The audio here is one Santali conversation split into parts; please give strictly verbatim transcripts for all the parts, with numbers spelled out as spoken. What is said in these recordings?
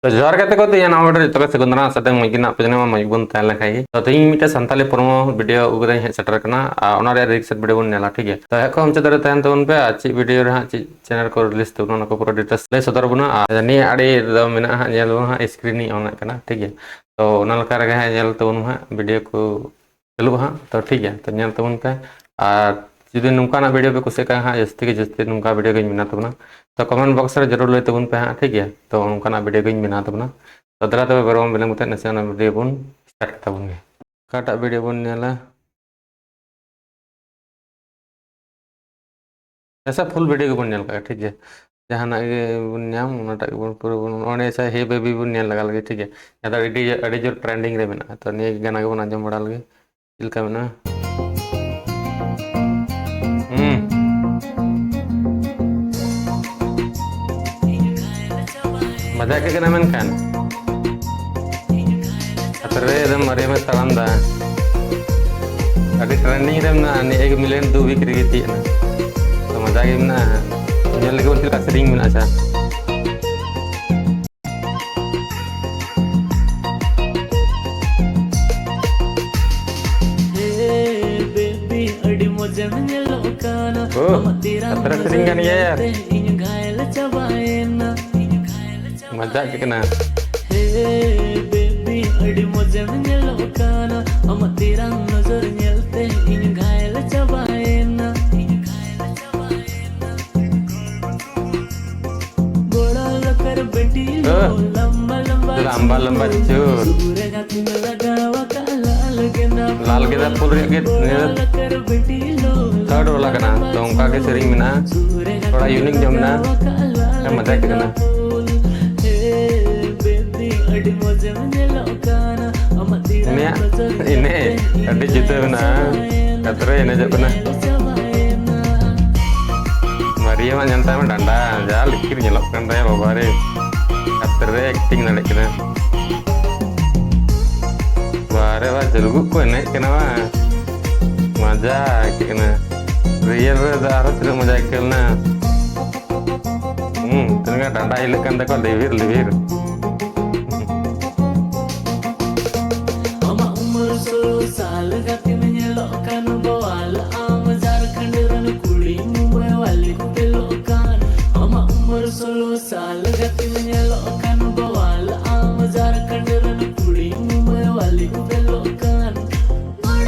ᱛᱚ ᱡᱚᱦᱟᱨ ᱜᱟᱛᱮ ᱠᱚ, ᱛᱮᱦᱮᱧ ᱱᱟᱣᱟ video ᱨᱮ ᱡᱚᱛᱚ ᱠᱚ ᱥᱟᱹᱜᱩᱱ ᱫᱟᱨᱟᱢ᱾ ᱥᱟᱛᱮ ᱢᱚᱡᱽ ᱜᱮ ᱢᱮᱱᱟᱜ ᱯᱮ ᱡᱮᱱᱚ ᱢᱚᱡᱽ ᱵᱚᱱ ᱛᱟᱦᱮᱸ ᱞᱮᱱ ᱠᱷᱟᱡ ᱜᱮ᱾ ᱛᱚ ᱛᱮᱦᱮᱧ ᱢᱤᱫᱴᱮᱱ ᱥᱟᱱᱛᱟᱞᱤ promo video ᱟᱹᱜᱩ ᱠᱟᱛᱮ ᱦᱮᱡ ᱥᱮᱴᱮᱨ ᱠᱟᱱᱟ, ᱟᱨ ᱚᱱᱟ ᱨᱮᱭᱟᱜ reaction video ᱵᱚᱱ ᱧᱮᱞᱟ, ᱴᱷᱤᱠ ᱜᱮᱭᱟ? ᱛᱚ ᱮᱠᱷᱚᱱ ᱢᱩᱪᱟᱹᱫ ᱫᱷᱟᱹᱨᱤᱡ ᱛᱟᱦᱮᱱ ᱛᱟᱵᱚᱱ ᱯᱮ, ᱟᱨ ᱪᱮᱫ video ᱨᱮ ᱦᱟᱸᱜ ᱪᱮᱫ channel ᱠᱚ release ᱛᱟᱵᱚᱱᱟ, ᱚᱱᱟ ᱠᱚ ᱯᱩᱨᱟᱹ details ᱞᱟᱹᱭ ᱥᱚᱫᱚᱨ ᱵᱚᱱᱟ᱾ ᱟᱨ ᱱᱤᱭᱟᱹ ᱟᱲᱮ ᱨᱮᱫᱚ ᱢᱮᱱᱟᱜᱼᱟ ᱦᱟᱸᱜ, ᱧᱮᱞ ᱵᱚᱱ ᱦᱟᱸᱜ screen ᱤᱧ on ᱟᱜ ᱠᱟᱱᱟ, ᱴᱷᱤᱠ ᱜᱮᱭᱟ? ᱛᱚ ᱚᱱᱟ ᱞᱮᱠᱟ ᱨᱮᱜᱮ ᱦᱟᱸᱜ ᱧᱮᱞ ᱛᱟᱵᱚᱱ ᱢᱮ ᱦᱟᱸᱜ video ᱠᱚ ᱪᱟᱹᱞᱩᱜᱼᱟ ᱦᱟᱸᱜ᱾ ᱛᱚ ᱴᱷᱤᱠ ᱜᱮᱭᱟ, ᱛᱚ ᱧᱮᱞ ᱛᱟᱵᱚᱱ ᱯᱮ᱾ ᱟᱨ ᱡᱩᱫᱤ ᱱᱚᱝᱠᱟᱱᱟᱜ video ᱯᱮ ᱠᱩᱥᱤᱭᱟᱜ ᱠᱷᱟᱱ ᱦᱟᱸᱜ, ᱡᱟᱹᱥᱛᱤ ᱜᱮ ᱡᱟᱹᱥᱛᱤ ᱱᱚᱝᱠᱟ video ᱜᱤᱧ ᱵᱮᱱᱟᱣ ᱛᱟᱵᱚᱱᱟ᱾ ᱛᱚ comment box ᱨᱮ ᱡᱟᱹᱨᱩᱲ ᱞᱟᱹᱭ ᱛᱟᱵᱚᱱ ᱯᱮ ᱦᱟᱸᱜ, ᱴᱷᱤᱠ ᱜᱮᱭᱟ? ᱛᱚ ᱚᱱᱠᱟᱱᱟᱜ video ᱜᱤᱧ ᱵᱮᱱᱟᱣ ᱛᱟᱵᱚᱱᱟ᱾ ᱛᱚ ᱫᱮᱞᱟ ᱛᱚᱵᱮ ᱵᱮᱨᱚᱢ ᱵᱤᱞᱚᱢ ᱠᱟᱛᱮ ᱱᱟᱥᱮ ᱚᱱᱟ video ᱵᱚᱱ start ᱠᱟᱛᱟ ᱵᱚᱱ ᱜᱮ᱾ ᱚᱠᱟᱴᱟᱜ video ᱵᱚᱱ ᱧᱮᱞᱟ? ᱟᱪᱪᱷᱟ, full video ᱜᱮᱵᱚᱱ ᱧᱮᱞ ᱠᱟᱜᱼᱟ, ᱴᱷᱤᱠ ᱜᱮᱭᱟ? ᱡᱟᱦᱟᱱᱟᱜ ᱜᱮᱵᱚᱱ ᱧᱟᱢ, ᱚᱱᱟᱴᱟᱜ ᱜᱮᱵᱚᱱ ᱯᱩᱨᱟᱹ ᱵᱚᱱ, ᱚᱱᱮ ᱟᱪᱪᱷᱟ, Hey Baby ᱵᱚᱱ ᱧᱮᱞ ᱞᱟᱜᱟ ᱞᱮᱜᱮ, ᱴᱷᱤᱠ ᱜᱮᱭᱟ? ᱡᱟᱦᱟᱸ ᱫᱚ ᱟᱹᱰᱤ, ᱟᱹᱰᱤ ᱡᱳᱨ trending ᱨᱮ ᱢᱮᱱᱟᱜᱼᱟ᱾ ᱛᱚ ᱱᱤᱭᱟᱹ ᱜᱟᱱᱟ ᱜᱮᱵᱚᱱ ᱟᱸᱡᱚᱢ ᱵᱟᱲᱟ ᱞᱮᱜᱮ, ᱪᱮᱫ ᱞᱮᱠᱟ ᱢᱮᱱᱟᱜᱼᱟ᱾ ᱦᱩᱸ᱾ ᱢᱟᱡᱟᱜ ᱜᱮ ᱠᱟᱱᱟ ᱢᱮᱱᱠᱷᱟᱱ᱾ ᱟᱛᱨᱮ ᱮᱠᱫᱚᱢ ᱢᱟᱨᱮ ᱢᱮ ᱛᱟᱲᱟᱢ ᱫᱟ᱾ ᱟᱹᱰᱤ trending ᱨᱮ ᱢᱮᱱᱟᱜᱼᱟ, ᱱᱤᱭᱟᱹ ᱮᱠ million ᱫᱩ week ᱨᱮᱜᱮ ᱛᱤᱭᱟᱹᱜ ᱮᱱᱟ᱾ ᱛᱚ ᱢᱟᱡᱟ ᱜᱮ ᱢᱮᱱᱟᱜᱼᱟ᱾ ᱧᱮᱞ ᱞᱮᱜᱮ ᱵᱚᱱ ᱪᱮᱫ ᱞᱮᱠᱟ ᱥᱮᱨᱮᱧ ᱢᱮᱱᱟᱜᱼᱟ᱾ ᱟᱪᱪᱷᱟ᱾ ᱦᱮ ᱵᱮᱵᱤ, ᱟᱹᱰᱤ ᱢᱚᱡᱮᱢ ᱧᱮᱞᱚᱜ ᱠᱟᱱᱟ᱾ ᱳ, ᱟᱢᱟᱜ ᱛᱤᱨᱟᱝ ᱟᱛᱨᱟ ᱥᱮᱨᱮᱧ ᱠᱟᱱ ᱜᱮᱭᱟ ᱭᱟᱨ᱾ ᱧᱮᱞᱛᱮ ᱤᱧ ᱜᱷᱟᱭᱮᱞ ᱪᱟᱵᱟᱭᱮᱱᱟ᱾ ᱢᱟᱡᱟᱜ ᱜᱮ ᱠᱟᱱᱟ᱾ ᱦᱮ ᱵᱮᱵᱤ, ᱟᱹᱰᱤ ᱢᱚᱡᱮᱢ ᱧᱮᱞᱚᱜ ᱠᱟᱱᱟ᱾ ᱟᱢᱟᱜ ᱛᱤᱨᱟᱝ ᱱᱚᱡᱚᱨ ᱧᱮᱞᱛᱮ ᱤᱧ ᱜᱷᱟᱭᱮᱞ ᱪᱟᱵᱟᱭᱮᱱᱟ᱾ ᱜᱚᱲᱟ ᱞᱟᱛᱟᱨ ᱵᱮᱴᱤ ᱞᱚ, ᱦᱮᱸ᱾ ᱞᱟᱢᱵᱟ ᱞᱟᱢᱵᱟ ᱞᱟᱢᱵᱟ ᱪᱩᱞ᱾ ᱪᱩᱞ᱾ ᱥᱩᱨ ᱨᱮ ᱜᱟᱛᱮᱢ ᱞᱟᱜᱟᱣ ᱟᱠᱟᱫ ᱞᱟᱞ ᱜᱮᱸᱫᱟ ᱞᱟᱞ ᱜᱮᱸᱫᱟ ᱯᱷᱩᱞ ᱨᱮᱭᱟᱜ ᱜᱮ ᱱᱤᱭᱟᱹ ᱫᱚ ᱜᱚᱲᱟ ᱞᱟᱛᱟᱨ ᱵᱮᱴᱤ ᱞᱚ, third ᱵᱟᱞᱟ ᱠᱟᱱᱟ᱾ ᱛᱚ ᱚᱱᱠᱟ ᱜᱮ ᱥᱮᱨᱮᱧ ᱢᱮᱱᱟᱜᱼᱟ᱾ ᱥᱩᱨ ᱨᱮ ᱛᱷᱚᱲᱟ unique ᱧᱚᱜ ᱢᱮᱱᱟᱜᱼᱟ᱾ ᱜᱟᱛᱮᱢ ᱞᱟᱜᱟᱣ ᱟᱠᱟᱫ ᱞᱟᱞ ᱦᱮᱸ, ᱢᱟᱡᱟ ᱟᱹᱭᱠᱟᱹᱜ ᱜᱮᱸᱫᱟ ᱠᱟᱱᱟ᱾ ᱯᱷᱩᱞ᱾ ᱦᱮ ᱵᱮᱵᱤ, ᱟᱹᱰᱤ ᱢᱚᱡᱮᱢ ᱧᱮᱞᱚᱜ ᱠᱟᱱᱟ᱾ ᱟᱢᱟᱜ ᱛᱤᱨᱟᱝ ᱩᱱᱤᱭᱟᱜ ᱱᱚᱡᱚᱨ ᱮᱱᱮᱡ ᱧᱮᱞᱛᱮ ᱟᱹᱰᱤ ᱡᱩᱫᱟᱹ ᱢᱮᱱᱟᱜᱼᱟ᱾ ᱪᱟᱵᱟᱭᱮᱱᱟ᱾ ᱠᱟᱛᱨᱟᱭ ᱮᱱᱮᱡᱚᱜ ᱠᱟᱱᱟ᱾ ᱪᱟᱵᱟᱭᱮᱱᱟ᱾ ᱢᱟᱨᱤᱭᱟᱢᱟᱜ ᱧᱮᱞ ᱛᱟᱭ ᱢᱮ ᱰᱟᱸᱰᱟ, ᱡᱟ ᱞᱤᱠᱤᱨ ᱧᱮᱞᱚᱜ ᱠᱟᱱ ᱛᱟᱭᱟ ᱵᱟᱵᱟ ᱨᱮ᱾ ᱠᱟᱛᱨᱮ acting ᱫᱟᱲᱮᱭᱟᱜ ᱠᱟᱱᱟ᱾ ᱵᱟᱨᱮ ᱵᱟᱨ ᱡᱩᱞᱩᱜ ᱠᱚ ᱮᱱᱮᱡ ᱠᱟᱱᱟ ᱵᱟᱝ? ᱢᱟᱡᱟ ᱟᱹᱭᱠᱟᱹᱜ ᱠᱟᱱᱟ᱾ Real ᱨᱮ ᱫᱚ ᱟᱨᱦᱚᱸ ᱛᱤᱱᱟᱹᱜ ᱢᱟᱡᱟ ᱟᱹᱭᱠᱟᱹᱣ ᱞᱮᱱᱟ᱾ ᱦᱩᱸ, ᱛᱤᱱᱟᱹᱜ ᱜᱟᱱ ᱰᱟᱸᱰᱟ ᱦᱤᱞᱟᱹᱜ ᱠᱟᱱ ᱛᱟᱠᱚᱣᱟ, ᱞᱤᱵᱤᱨ, ᱞᱤᱵᱤᱨ᱾ ᱜᱟᱛᱮᱢ ᱧᱮᱞᱚᱜ ᱠᱟᱱ ᱵᱚᱣᱟᱞ, ᱟᱢ ᱡᱷᱟᱨᱠᱷᱚᱸᱰ ᱨᱮᱱ ᱠᱩᱲᱤ ᱢᱩᱢᱵᱟᱭ ᱣᱟᱞᱤ ᱠᱚ ᱯᱮᱞᱚᱜ ᱠᱟᱱ᱾ ᱟᱢᱟᱜ ᱩᱢᱮᱨ ᱥᱳᱞᱳ ᱥᱟᱞ, ᱜᱟᱛᱮᱢ ᱧᱮᱞᱚᱜ ᱠᱟᱱ ᱵᱚᱣᱟᱞ, ᱟᱢ ᱡᱷᱟᱨᱠᱷᱚᱸᱰ ᱨᱮᱱ ᱠᱩᱲᱤ ᱢᱩᱢᱵᱟᱭ ᱣᱟᱞᱤ ᱠᱚ ᱯᱮᱞᱚᱜ ᱠᱟᱱ᱾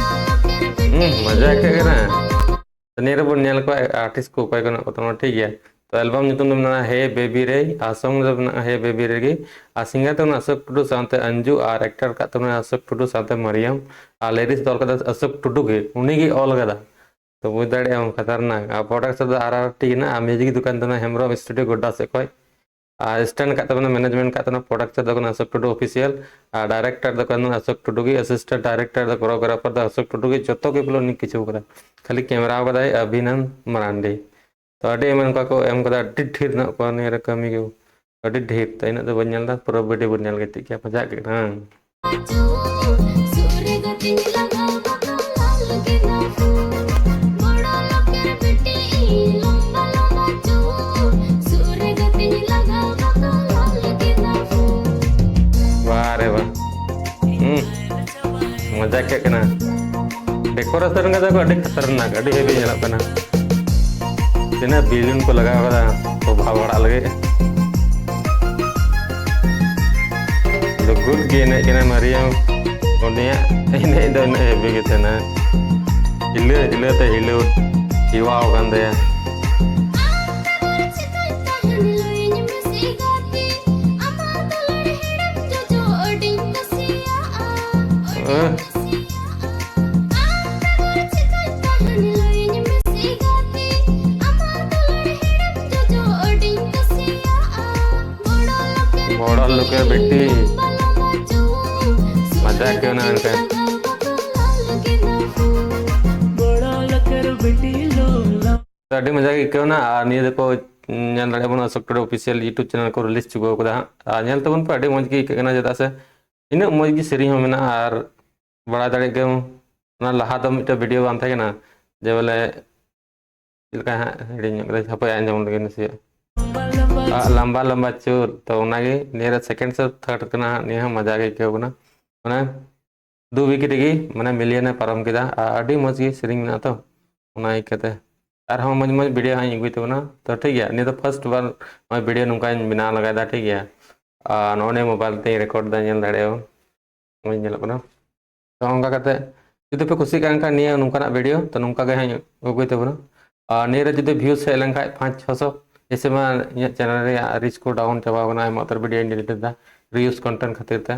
ᱦᱩᱸ, ᱢᱟᱡᱟ ᱟᱹᱭᱠᱟᱹᱜ ᱠᱟᱱᱟ᱾ ᱛᱚ, ᱱᱤᱭᱟᱹ ᱨᱮᱵᱚᱱ ᱧᱮᱞ ᱠᱚᱣᱟ artist ᱠᱚ ᱚᱠᱚᱭ ᱠᱚ ᱢᱮᱱᱟᱜ ᱠᱚ ᱛᱟᱵᱚᱱᱟ, ᱴᱷᱤᱠ ᱜᱮᱭᱟ᱾ ᱛᱚ, album ᱧᱩᱛᱩᱢ ᱫᱚ ᱢᱮᱱᱟᱜᱼᱟ ᱦᱮ ᱵᱮᱵᱤ ᱨᱮ, ᱟᱨ song ᱫᱚ ᱢᱮᱱᱟᱜᱼᱟ ᱦᱮ ᱵᱮᱵᱤ ᱨᱮᱜᱮ, ᱟᱨ singer ᱫᱚ ᱢᱮᱱᱟᱜᱼᱟ ᱚᱥᱳᱠ ᱴᱩᱰᱩ ᱥᱟᱶᱛᱮ ᱚᱧᱡᱩ, ᱟᱨ actor ᱠᱟᱜ ᱛᱟᱵᱚᱱᱟ ᱚᱥᱳᱠ ᱴᱩᱰᱩ ᱥᱟᱶᱛᱮ ᱢᱟᱨᱤᱭᱟᱢ, ᱟᱨ lyrics ᱫᱚ ᱚᱞ ᱠᱟᱫᱟ ᱚᱥᱳᱠ ᱴᱩᱰᱩ ᱜᱮ, ᱩᱱᱤ ᱜᱮ ᱚᱞ ᱠᱟᱫᱟ᱾ ᱛᱚ, ᱵᱩᱡᱽ ᱫᱟᱲᱮᱭᱟᱜᱼᱟᱢ, ᱠᱷᱟᱛᱟᱨᱱᱟᱠ᱾ ᱟᱨ production ᱫᱚ ᱟᱨ ᱟᱨ ᱴᱤ ᱠᱟᱱᱟ, ᱟᱨ music ᱫᱚᱠᱟᱱ ᱛᱟᱵᱚᱱᱟ ᱦᱮᱢᱵᱨᱚᱢ studio ᱜᱚᱰᱰᱟ ᱥᱮᱫ ᱠᱷᱚᱡ᱾ ᱟᱨ stand ᱠᱟᱜ ᱛᱟᱵᱚᱱᱟ, management ᱠᱟᱜ ᱛᱟᱵᱚᱱᱟ, production ᱫᱚ ᱠᱟᱱᱟ ᱚᱥᱳᱠ ᱴᱩᱰᱩ official, ᱟᱨ director ᱫᱚ ᱠᱟᱱᱟ ᱚᱥᱳᱠ ᱴᱩᱰᱩ ᱜᱮ, assistant director ᱫᱚ, choreographer ᱫᱚ ᱚᱥᱳᱠ ᱴᱩᱰᱩ ᱜᱮ, ᱡᱚᱛᱚ ᱜᱮ ᱵᱚᱞᱮ ᱩᱱᱤ ᱠᱤᱪᱷᱩ ᱠᱟᱫᱟ, ᱠᱷᱟᱹᱞᱤ camera ᱠᱟᱫᱟᱭ ᱚᱵᱷᱤᱱᱟᱱ ᱢᱟᱨᱟᱱᱰᱤ᱾ ᱛᱚ, ᱟᱹᱰᱤ ᱟᱭᱢᱟ ᱚᱱᱠᱟ ᱠᱚ ᱮᱢ ᱠᱟᱫᱟ, ᱟᱹᱰᱤ ᱰᱷᱮᱨ ᱢᱮᱱᱟᱜ ᱠᱚᱣᱟ ᱱᱤᱭᱟᱹ ᱨᱮ ᱠᱟᱹᱢᱤ ᱠᱚ, ᱟᱹᱰᱤ ᱰᱷᱮᱨ᱾ ᱛᱚ, ᱤᱱᱟᱹᱜ ᱫᱚ ᱵᱟᱹᱧ ᱧᱮᱞ ᱮᱫᱟ, ᱯᱩᱨᱟᱹ video ᱵᱚᱱ ᱧᱮᱞ ᱜᱮ ᱪᱮᱫ ᱠᱟ ᱢᱟᱡᱟᱜ ᱠᱟᱱᱟ᱾ ᱵᱟ ᱨᱮ ᱵᱟ᱾ ᱦᱩᱸ᱾ ᱢᱚᱡᱟ ᱟᱹᱭᱠᱟᱹᱜ ᱠᱟᱱᱟ᱾ Decoration ᱠᱟᱫᱟ ᱠᱚ ᱟᱹᱰᱤ ᱠᱷᱟᱛᱟᱨᱱᱟᱠ, ᱟᱹᱰᱤ heavy ᱧᱮᱞᱚᱜ ᱠᱟᱱᱟ᱾ ᱛᱤᱱᱟᱹᱜ balloon ᱠᱚ ᱞᱟᱜᱟᱣ ᱠᱟᱫᱟ ᱥᱚᱵᱷᱟ ᱵᱟᱲᱟᱜ ᱞᱟᱹᱜᱤᱫ᱾ ᱟᱫᱚ good ᱜᱮ ᱮᱱᱮᱡ ᱠᱟᱱᱟ ᱢᱟᱨᱤᱭᱟᱢ᱾ ᱩᱱᱤᱭᱟᱜ ᱮᱱᱮᱡ ᱫᱚ ᱩᱱᱟᱹᱜ heavy ᱜᱮ ᱛᱟᱦᱮᱱᱟ᱾ ᱦᱤᱞᱟᱹ ᱦᱤᱞᱟᱹ ᱛᱮ ᱦᱤᱞᱟᱹ ᱦᱮᱣᱟᱣ ᱠᱟᱱ ᱛᱟᱭᱟ᱾ ᱟᱹᱦ᱾ ᱵᱚᱲᱚ ᱞᱳᱠᱮᱨ ᱵᱤᱴᱤ᱾ ᱢᱟᱡᱟ ᱟᱹᱭᱠᱟᱹᱣᱱᱟ ᱢᱮᱱᱠᱷᱟᱱ᱾ ᱟᱹᱰᱤ ᱢᱚᱡᱟ ᱜᱮ ᱟᱹᱭᱠᱟᱹᱣᱱᱟ᱾ ᱟᱨ ᱱᱤᱭᱟᱹ ᱫᱚᱠᱚ ᱧᱮᱞ ᱫᱟᱲᱮᱭᱟᱜ ᱵᱚᱱᱟ ᱚᱥᱳᱠ ᱴᱩᱰᱩ official YouTube channel ᱠᱚ release ᱪᱩᱠᱟᱹᱣ ᱠᱟᱫᱟ ᱦᱟᱸᱜ᱾ ᱟᱨ ᱧᱮᱞ ᱛᱟᱵᱚᱱ ᱯᱮ, ᱟᱹᱰᱤ ᱢᱚᱡᱽ ᱜᱮ ᱟᱹᱭᱠᱟᱹᱜ ᱠᱟᱱᱟ, ᱪᱮᱫᱟᱜ ᱥᱮ ᱤᱱᱟᱹᱜ ᱢᱚᱡᱽ ᱜᱮ ᱥᱮᱨᱮᱧ ᱦᱚᱸ ᱢᱮᱱᱟᱜᱼᱟ᱾ ᱟᱨ ᱵᱟᱲᱟᱭ ᱫᱟᱲᱮᱭᱟᱜ ᱜᱮᱭᱟᱢ, ᱚᱱᱟ ᱞᱟᱦᱟ ᱫᱚ ᱢᱤᱫᱴᱮᱱ video ᱵᱟᱝ ᱛᱟᱦᱮᱸ ᱠᱟᱱᱟ, ᱡᱮ ᱵᱚᱞᱮ ᱪᱮᱫ ᱞᱮᱠᱟ ᱦᱟᱸᱜ ᱦᱤᱲᱤᱧ ᱧᱚᱜ ᱠᱮᱫᱟ, ᱦᱟᱯᱳᱭ ᱟᱸᱡᱚᱢ ᱞᱮᱜᱮ ᱱᱟᱥᱮᱭᱟᱜ᱾ ᱟ, ᱞᱟᱢᱵᱟ ᱞᱟᱢᱵᱟ ᱪᱩᱞ᱾ ᱛᱚ ᱚᱱᱟᱜᱮ ᱱᱤᱭᱟᱹ ᱨᱮ second ᱥᱮ third ᱠᱟᱱᱟ ᱦᱟᱸᱜ, ᱱᱤᱭᱟᱹ ᱦᱚᱸ ᱢᱟᱡᱟ ᱜᱮ ᱟᱹᱭᱠᱟᱹᱣ ᱠᱟᱱᱟ᱾ ᱢᱟᱱᱮ ᱫᱩ ᱣᱤᱠ ᱨᱮᱜᱮ ᱢᱟᱱᱮ ᱢᱤᱞᱤᱭᱚᱱ ᱮ ᱯᱟᱨᱚᱢ ᱠᱮᱫᱟ᱾ ᱟᱨ ᱟᱹᱰᱤ ᱢᱚᱡᱽ ᱜᱮ ᱥᱮᱨᱮᱧ ᱢᱮᱱᱟᱜᱼᱟ ᱛᱚ, ᱚᱱᱟ ᱤᱭᱠᱟᱹᱛᱮ ᱟᱨᱦᱚᱸ ᱢᱚᱡᱽ ᱢᱚᱡᱽ ᱵᱷᱤᱰᱤᱭᱳ ᱦᱟᱸᱜ ᱤᱧ ᱟᱹᱜᱩᱭ ᱛᱟᱵᱚᱱᱟ᱾ ᱛᱚ ᱴᱷᱤᱠ ᱜᱮᱭᱟ, ᱱᱤᱭᱟᱹ ᱫᱚ ᱯᱷᱟᱨᱥᱴ ᱵᱟᱨ ᱱᱚᱜᱼᱚᱭ ᱵᱷᱤᱰᱤᱭᱳ ᱱᱚᱝᱠᱟᱧ ᱵᱮᱱᱟᱣ ᱞᱟᱜᱟᱭᱮᱫᱟ, ᱴᱷᱤᱠ ᱜᱮᱭᱟ᱾ ᱟᱨ ᱱᱚᱜᱼᱚᱭ ᱱᱤᱭᱟᱹ ᱢᱳᱵᱟᱭᱤᱞ ᱛᱮᱧ ᱨᱮᱠᱚᱨᱰ ᱫᱟ, ᱧᱮᱞ ᱫᱟᱲᱮᱭᱟᱜᱼᱟ, ᱱᱚᱜᱼᱚᱭ ᱧᱮᱞᱚᱜ ᱠᱟᱱᱟ᱾ ᱛᱚ ᱚᱱᱠᱟ ᱠᱟᱛᱮ ᱡᱩᱫᱤ ᱯᱮ ᱠᱩᱥᱤᱜ ᱠᱟᱱ ᱠᱷᱟᱱ ᱱᱤᱭᱟᱹ ᱱᱚᱝᱠᱟᱱᱟᱜ ᱵᱷᱤᱰᱤᱭᱳ, ᱛᱚ ᱱᱚᱝᱠᱟ ᱜᱮ ᱦᱟᱸᱜ ᱟᱹᱜᱩᱭ ᱛᱟᱵᱚᱱᱟ᱾ ᱟᱨ ᱱᱤᱭᱟᱹ ᱨᱮ ᱡᱩᱫᱤ ᱵᱷᱤᱭᱩᱥ ᱦᱮᱡ ᱞᱮᱱᱠᱷᱟᱱ ᱯᱟᱸᱪ ᱪᱷᱚᱥᱚ, ᱡᱮᱭᱥᱮ ᱢᱟ ᱤᱧᱟᱹᱜ ᱪᱮᱱᱮᱞ ᱨᱮᱭᱟᱜ ᱨᱤᱪ ᱠᱚ ᱰᱟᱣᱩᱱ ᱪᱟᱵᱟᱣ ᱠᱟᱱᱟ, ᱟᱭᱢᱟ ᱩᱛᱟᱹᱨ ᱵᱷᱤᱰᱤᱭᱳᱧ ᱰᱤᱞᱤᱴ ᱮᱫᱟ ᱨᱤᱭᱩᱡᱽ ᱠᱚᱱᱴᱮᱱᱴ ᱠᱷᱟᱹᱛᱤᱨ ᱛᱮ᱾